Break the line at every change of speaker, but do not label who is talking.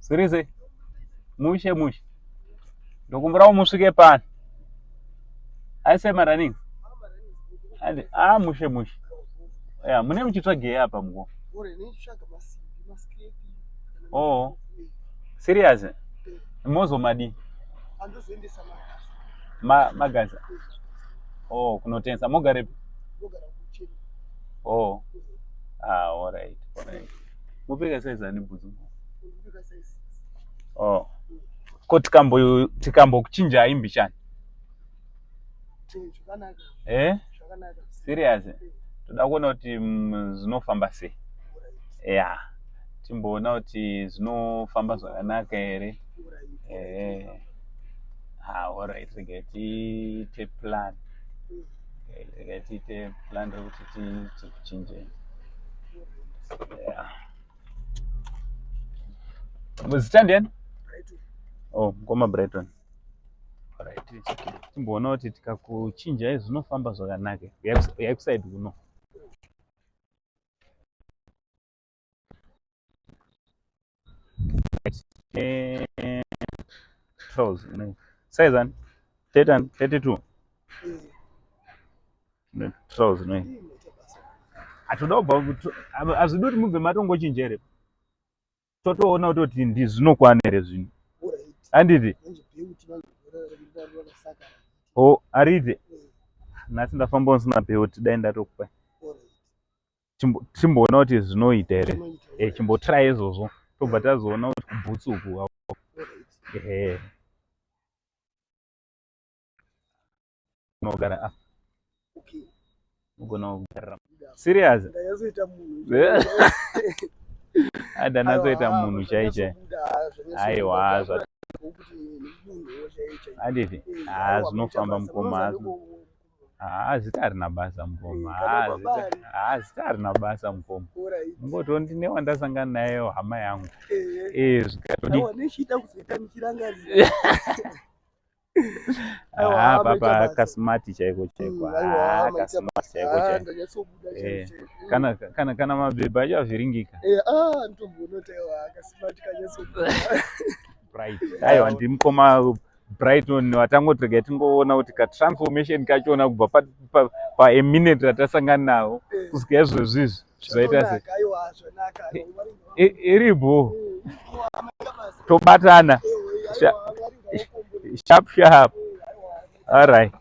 Zviri sei? Mushe mushe. Ndokumbirawo musvike pano. Aise maranning. Andi ah mushe mushe. Ya, mune muchitsvagei apa mukoma? Oh. Serious? Mozomadii? Ma magaza. Oh, kunotengesa mogarepi? Oh. Ah, all right, all right. Mopfeka size ani bhutsu? Oh. Ko tikambo tikambokuchinjai mbichana? Eh? Serious? Toda kuona kuti zvinofamba sei. Yeah. Timboona kuti zvinofamba zvakanaka here. Eh. Ah, all right. Regai tiite plan. Regai tiite plan rekuti tikuchinjei. Yeah. Zita ndiani? Oh, mukoma Brighton. Alright. Timboona kuti tikakuchinjai zvinofamba zvakanaka. Uyai kuside kuno. Eh, trousers. Size ani? 30 32. Trousers no. Hatoda kubva hazvidi kuti mubve matongochinja here? Totoona kutoti ndizvinokwana here zvinhu. Handiti? Oh, ariite. Nhasi ndafamba ndisina belt dai ndatokupa. Chimboona kuti zvinoita here. Eh, chimbotry izvozvo. Tobva tazoona kuti kubhutsu uku. Ehe. Unogara apa.
Okay.
Unogona kugara. Serious?
Ndanyatsoita munhu.
Adanatsoita munhu chai chai. Aiwa zva. Handiti? Ah, zvinofamba mukoma. Ah, zita harina basa mukoma. Ah, zita, ah, zita harina basa mukoma. Mungoto ndine wandasangana naye hama yangu. Eh, zvikatodi.
Aiwa, kuzoita ndichirangarira.
Ah, papa kasmart chaiko chaiko.
Mm,
Ah, kasmart chaiko
ah,
chaiko. Eh, kana kana kana mabhebha acho avhiringika.
Eh, ah, ndombonotewa kasmart kanyatsobuda.
Bright. Aiwa ndimukoma Brighton watangoti regai tingoona kuti katransformation kachona kubva pa, pa, pa a minute ratasangana nawo
Eh.
kusvika izvozvi izvi zvaita se
Zvatonaka, aiwa zvanaka. Aiwa,
iribo
eh,
tobatana
aiwa,
sharp sharp.
Aiwa,
All right.